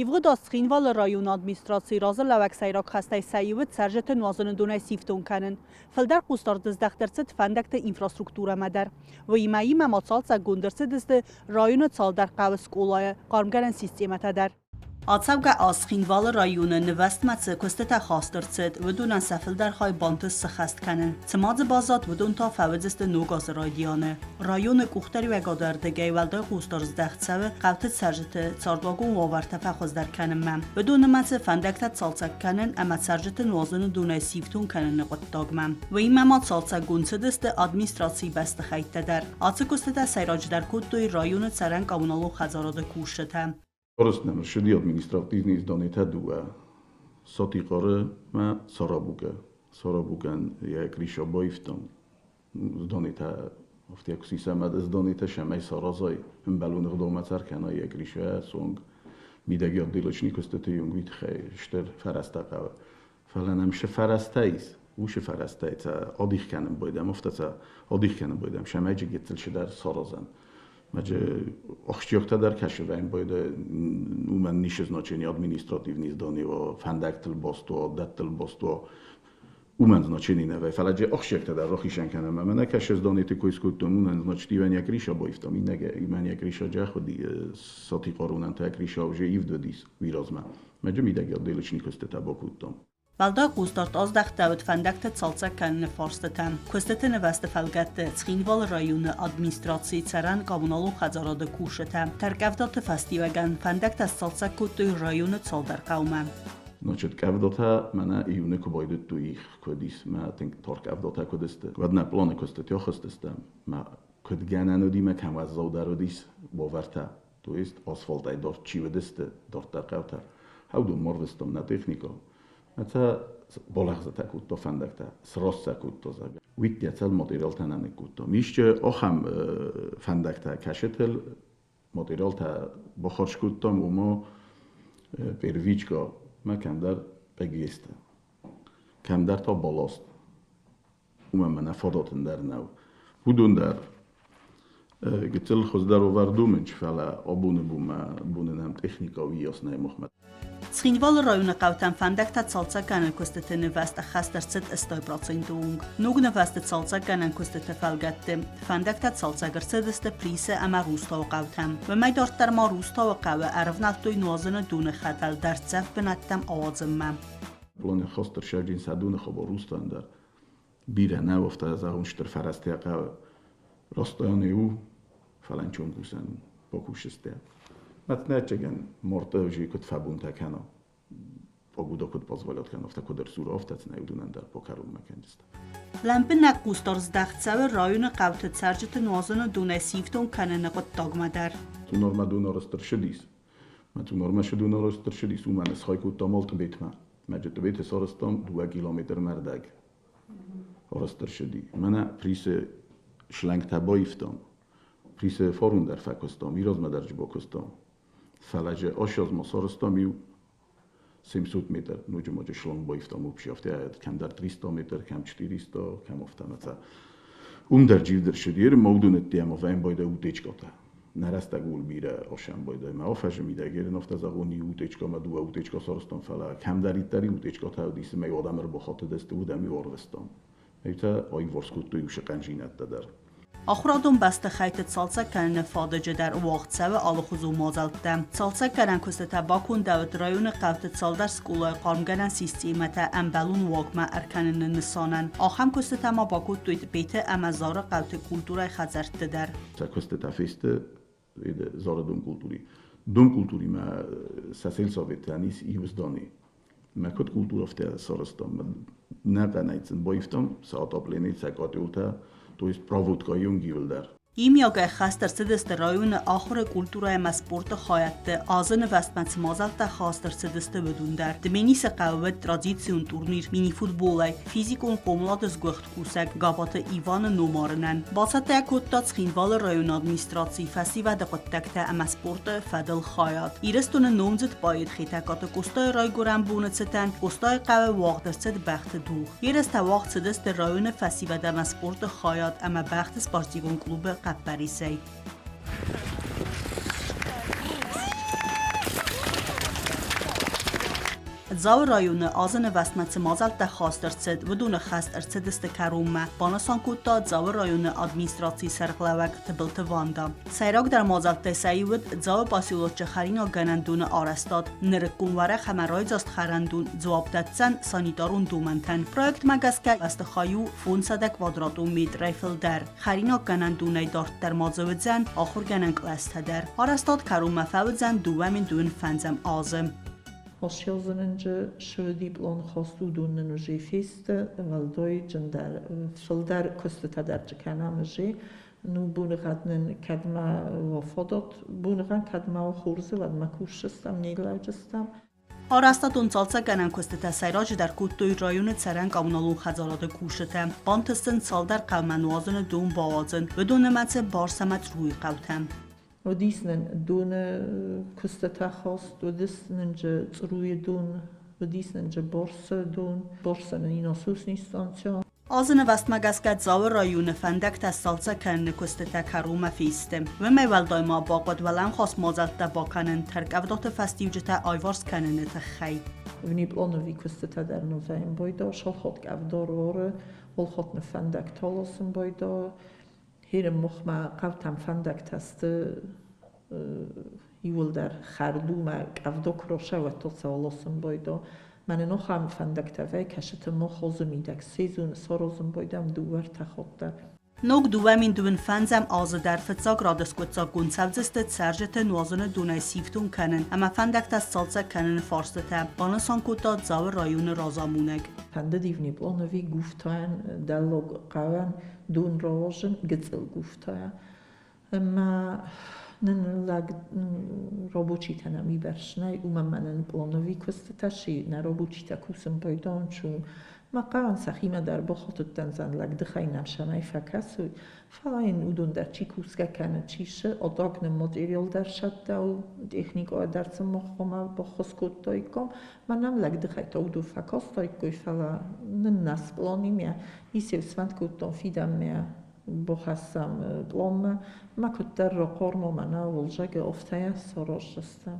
Ивгъуыд аз Цхинвалы районы администрацийы разылӕууӕг сӕйраг хӕстӕй сӕ иуы цӕрджыты нуазыны донӕй сифтонг кӕнын. Фылдӕр хъусдард здӕхт ӕрцыд фӕндӕгты инфраструктурӕмӕ дӕр. Уыимӕ имӕ ма цалцӕггонд ӕрцыдысты районы цалдӕр хъӕуы скъолайы хъармгӕнӕн системӕтӕ дӕр. Ацӕугӕ аз Цхинвалы районы нывӕзтмӕ цы куыстытӕ хаст ӕрцыд, уыдонӕн сӕ фылдӕр хай бантыст сыххӕст кӕнын. Цы ма дзы баззад, уыдон та фӕуыдзысты ног азы райдианы. Районы къухдариуӕгады ӕрдыгӕй уӕлдай хъусдард здӕхт цӕуы хъӕуты цӕрджыты цардуагон уавӕртӕ фӕхуыздӕр кӕнынмӕ. Уыдон нымӕцы фӕндӕгтӕ цалцӕг кӕнын ӕмӕ цӕрджыты нуазыны донӕй сифтонг кӕныны хъуыддагмӕ. Уыимӕ ма цалцӕггонд цыдысты администрацийы бӕстыхӕйттӕ дӕр. Ацы куыстытӕ сӕйраджыдӕр кодтой районы цӕрӕн коммуналон хӕдзарады кусджытӕ. Орыстнӕм ссыди административный зданитӕ дыууӕ: Сатихъары мӕ Сарабукъы. Сарабукъӕн йӕ крыша баивтам. Зданитӕ афтӕ куы сисӕм, зданитӕ сӕмӕй саразай, ӕмбӕлон ӕгъдаумӕ цӕр кӕнай йӕ крышайӕ цонг. Мидӕги отделочный куыстыты онг уый тыххӕй стыр фӕрӕзтӕ хъӕуы. Фӕлӕ нӕм цы фӕрӕзтӕ ис, уыцы фӕрӕзтӕй сӕ адих кӕнын байдӕм, афтӕ сӕ адих кӕнын байдӕм, сӕмӕджы гыццыл цыдӕр саразӕн. Мӕджы ахсджиӕгтӕ дӕр кӕсывӕн байда, уымӕн ницы значение административный здание фӕндӕгтыл баст уа, дӕттыл баст уа, уымӕн значение нӕ вӕййы. Фӕлӕ ахсджиӕгтӕ дӕр рахицӕн кӕнӕм. Ӕмӕ нӕ кӕсы зданиты кой скодтон, уымӕн значит ивӕн йӕ криша баивтам, иннӕ имӕн йӕ криша джах уыди, Сатихъарунӕн та йӕ криша уже ивд уыдис уый размӕ. Мӕджы мидӕг отделочный куыстытӕ бакодтам. Уӕлдай хъусдард аздӕхтӕуыд фӕндӕгтӕ цалцӕг кӕныны фарстытӕм. Куыстыты нывӕзты фӕлгӕтты Цхинвалы районы администрацийы цӕрӕн коммуналон хӕдзарады кусджытӕ тӕрккъӕвдаты фӕстиуӕгӕн фӕндӕгтӕ сцалцӕг кодтой районы цалдӕр хъӕумӕ. Значит, къӕвдатӕ мӕнӕ июны куы байдыдтой их куыд ис, мӕ тынг тӕрккъӕвдатӕ куыд сты, уӕд нӕ планы куыстытӕ хызтыстӕм, мӕ куыд гӕнӕн уыди, мӕ кӕм уӕззаудӕр уыдис уавӕртӕ, то есть асфальтӕй дард чи уыдысты, дарддӕр хъӕутӕ, уыдон ма рвыстам нӕ техникӕ. Ӕцӕ балӕгъзытӕ кодта фӕндӕгтӕ, сраст сӕ кодта, зӕгъгӕ. Уыдтӕ цӕл материалтӕ нӕ ныккодтам. Исчи ахӕм фӕндӕгтӕ кӕсытыл материалтӕ бахарз кодтам, ома первичка мӕ кӕмдӕр пегесты, кӕмдӕр та балласт. Уымӕн мӕнӕ фадат ӕндӕр нӕу. Уыдон дӕр гыццыл хуыздӕр уавӕр домынц, фӕлӕ абоны бонмӕ боны нӕм техникӕ уыйас нӕй махмӕ. Цхинвалы районы хъӕутӕм фӕндӕгтӕ цалцӕггӕнӕн куыстыты нывӕзт ӕххӕст ӕрцыд 80 проценты онг. Ног нывӕзты цалцӕггӕнӕн куыстыты фӕлгӕтты фӕндӕгтӕ цалцӕг ӕрцыдысты Присы ӕмӕ Рустауы хъӕутӕм. Уымӕй дарддӕр ма Рустауы хъӕуы ӕрывнӕлдтой нуазыны доны хӕтӕл дӕрддзӕф бынӕттӕм ауадзынмӕ. Планы хостыр сӕджын сӕ доны хабар Рустауӕн дӕр. Бирӕ нӕ афтӕ зӕгъун стыр фӕрӕзтӕ хъӕуы. Ростъони у, фӕлӕ нчон кусӕн бакусыстӕ. Мӕтнӕччеген морты уже куыд фӕбунтӕ кӕна, погода куыд позволят кӕна, афтӕ куыд ӕрсура, афтӕ цынӕ уыдонӕн дӕр покӕронмӕ кӕнджыстӕ. Лӕмбынӕг хъусдард здӕхт цӕуы районы хъӕуты цӕрджыты нуазыны донӕй сифтонг кӕныны хъуыддагмӕ дӕр. Нормӕ донарӕзт ӕрцыдис. Мӕ донарӕзт ӕрцыдис, уымӕн ысхай кодтам Алтыбетмӕ. Мӕ Тъбеты сарӕзтам 2 километрмӕ ӕрдӕг. Арӕзт ӕрцыди. Мӕнӕ Присы шлангтӕ баивтам. Присы фарон дӕр фӕкуыстам, иразмӕ дӕр бакуыстам. Фӕлӕ же ассӕдз ма сарӕзтам иу 700 метр, ноджы ма шланг баивтам вообще, афтӕ кӕмдӕр 300 метр, кӕм 400, кӕм афтӕ мӕ Уым дӕр дживдӕр ссыди, ма уыдон ӕдде ӕмӕ вӕйын байдайы утечкӕтӕ. Нӕ рӕстӕг ууыл бирӕ осӕн байдайы. Мӕ афӕзы мидӕг ерын афтӕ зӕгъон, иу утечкӕ ӕмӕ дыууӕ утечкӕ сарӕзтам, фӕлӕ кӕмдӕриддӕр иу утечкӕтӕ уыдис, ӕмӕ иу адӕм ӕрбахатыдысты, уыдӕм иу арвыстам. Иутӕ аиуварс кодтой уыцы хъӕндзинӕдтӕ дӕр. Ахуырадон бӕстыхӕйтты цалцӕг кӕныны фадыджы дӕр уагъд цӕуы алыхуызон мадзӕлттӕ. Цалцӕггӕнӕн куыстытӕ бакондӕуыд районы хъӕуты цалдӕр скъолайы хъармгӕнӕн системӕтӕ ӕмбӕлон уагмӕ ӕркӕныны нысанӕн. Ахӕм куыстытӕ ма бакодтой Тъбеты ӕмӕ Зары хъӕуты культурӕйы хӕдзӕртты дӕр. Сӕ куыстытӕ фесты Зары домкультури. Домкультуримӕ сӕ сельсоветӕн ис иу здани. Мӕ куыд культура афтӕ сарӕзтам, нӕ къанӕй сын баивтам сӕ отопление, сӕ котелтӕ, то есть проводка иуылдӕр. Иумиагӕй хаст ӕрцыдысты районы ахуыры, культурӕ ӕмӕ спорты хайӕдты азы нывӕзтмӕ цы мадзӕлттӕ хаст ӕрцыдысты, уыдон дӕр. Дменисы хъӕуы уыд традицион турнир мини-футболӕй физикон хъомылады сгуыхт кусӕг Габаты Иваны номарынӕн. Бацӕттӕ кодта Цхинвалы районы администрацийы фӕсивӕды хъуыддӕгтӕ ӕмӕ спорты фӕдыл хайад. Ирыстоны номдзыд поэт Хетӕгкаты Къостайы райгуырӕн боны цытӕн Къостайы хъӕуы уагъд ӕрцыд бӕхты дугъ. Ерыстӕ уагъд цыдысты районы фӕсивӕд ӕмӕ спорты хайад ӕмӕ бӕхты спортивон клубы хъӕппӕрисӕй. Дзауы районы азы нывӕстмӕ цы мадзӕлттӕ хаст ӕрцыд, уыдон ӕххӕст ӕрцыдысты кӕронмӕ, банысан кодта Дзауы районы администрацийы сӕргълӕууӕг Тыбылты Ванда. Сӕйрагдӕр мадзӕлттӕй сӕ иу уыд Дзауы поселочы хӕринаггӕнӕндоны арӕзтад. Нырыккон уӕрӕх ӕмӕ райдзаст хӕрӕндон дзуапп дӕтдзӕн санитарон домӕнтӕн. Проектмӕ гӕсгӕ бӕстыхай у 500 квадратон метрӕй фылдӕр. Хӕринаггӕнӕндонӕй дарддӕр ма дзы уыдзӕн ахуыргӕнӕн кълӕстӕ дӕр. Арӕзтад кӕронмӕ фӕуыдзӕн 2025 азы. Хосёзынынджы швыди пълон хосудуннын уже фесты, уӕлдайджындӕр фылдӕр куыстытӕ дӕр чи кӕнӕм уже. Ну, боныгъӕд нын кӕдмӕ фадат, боныгъӕд кӕдмӕ хорз, уӕдмӕ кусдзыстӕм, не лӕуджыстӕм. Арӕзтадон цалцӕггӕнӕн куыстытӕ сӕйраджыдӕр кодтой районы цӕрӕн-коммуналон хӕдзарады кусджытӕ. Бантыст сын цалдӕр хъӕумӕ нуазыны дон бауадзын, уыдон нымӕцы Барс ӕмӕ Църуйы хъӕутӕм. Уыдис нын доны куыстытӕ хаст, уыдис нын Църуйы дон, уыдис нын Борсы дон, Борсы нын насосный станция. Азы нывӕстмӕ гӕсгӕ Дзауы районы фӕндӕгтӕ сцалцӕг кӕныны куыстытӕ кӕронмӕ фесты. Уымӕй уӕлдай ма бахъуыд уӕлӕмхас мадзӕлттӕ бакӕнын тӕрккъӕвдаты фӕстиуджытӕ аиварс кӕныны тыххӕй. Внеплановый куыстытӕ дӕр нывӕйын байда, шалхот къӕвда руары, олхотны фӕндӕгтӕ ласын байда, Херы мохмӕ хъӕутӕм фӕндӕгтӕ сты иууылдӕр хӕрдумӕ къӕвда куы росӕвӕдтой ласын байда. Мӕнӕ ахӕм фӕндӕгтӕ вӕй кӕсыты мохозы мидӕг сезон саразын байдам дыууӕ-ӕртӕ хатты. Ног 2025 азы дӕр фыццаг рады скъуыддзаггонд цӕудзысты цӕрджыты нуазыны донӕй сифтонг кӕнын ӕмӕ фӕндӕгтӕ сцалцӕг кӕныны фарстытӕ, банысан кодта Дзауы районы разамонӕг. Фӕндыди внеплановый гуфтайӕн дӕллаг хъӕуӕн дон рауадзын гыццыл гуфтайӕ. Ӕмӕ нын лӕг рабочитӕ нӕм уыйбӕрц нӕй, уымӕн ма нын плановый куыстытӕ си нӕ рабочитӕ кусын байдайынц, Мӕ хъӕуӕн сӕхимӕ дӕр бахатыдтӕн лӕгдыхӕй нӕм цӕмӕй фӕкӕсой, фӕлӕ йын уыдон дӕр чи кусгӕ кӕны, чи цы, адаг нын материал дӕр цӕттӕ у, техникӕ дӕр сын мах хъуамӕ баххуыс кодтаиккам. Мӕнӕн лӕгдыхӕй та уыдон фӕкастаиккой, фӕлӕ нын нӕ спланимӕ исеу сфӕнд кодтам фидӕнмӕ бахӕссӕм пъланмӕ, мӕ куыддӕр рахъарма мӕнӕ уалдзӕгы, афтӕ йӕ сараздзыстӕм.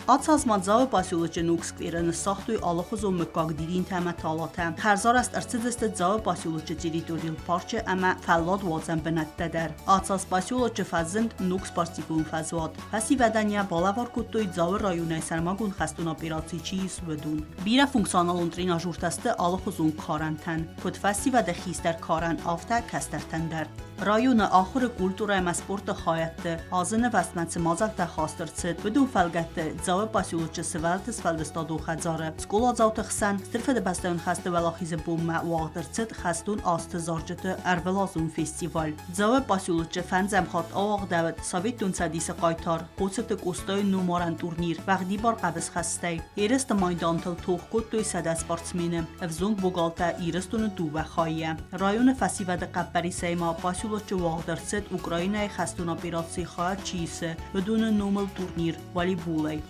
Ацы аз ма Дзауы поселочы ног скверы ныссагътой алыхуызон мыггаг дидинтӕ ӕмӕ талатӕ. Хӕрзарӕзт ӕрцыдысты Дзауы поселочы территорийыл парчы ӕмӕ фӕлладуадзӕн бынӕттӕ дӕр. Ацы аз поселочы фӕзынд ног спортивон фӕзуат. Фӕсивӕдӕн йӕ балӕвар кодтой Дзауы районӕй сӕрмагонд хӕстон операцийы чи ис, уыдон. Бирӕфункционалон тренажертӕ сты алыхуызон карӕнтӕн, куыд фӕсивӕды хистӕр карӕн, афтӕ кӕстӕртӕн дӕр. Районы ахуыры, культурӕ ӕмӕ спорты хайӕдты азы нывӕстмӕ цы мадзӕлттӕ хаст ӕрцыд, уыдон фӕлгӕтты Дзауы поселочы сывӕллӕтты сфӕлдыстадон хӕдзары скъоладзауты хсӕн Стыр Фыдыбӕстӕйон хӕсты Уӕлахизы бонмӕ уагъд ӕрцыд хӕстон азты зарджыты ӕрвылазон фестиваль. Дзауы поселочы фӕндзӕм хатт ауагъдӕуыд Советон Цӕдисы хъайтар Хъоцыты Къостайы номарӕн турнир уӕгъдибар хъӕбысхӕстӕй. Ерысты майдантыл тох кодтой 100 спортсмены, ӕвзонг богалтӕ Ирыстоны дыууӕ хайӕ. Районы фӕсивӕды хъӕппӕрисӕй ма поселочы уагъд ӕрцыд Украинӕйы хӕстон операцийы хайад чи исы, уыдоны номыл турнир волейболӕй.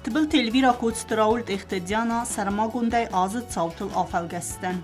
Тыбылты Эльвира Коцты Рауль Тъехты Диана сӕрмагондӕй азы цаутыл афӕлгӕсдзӕн.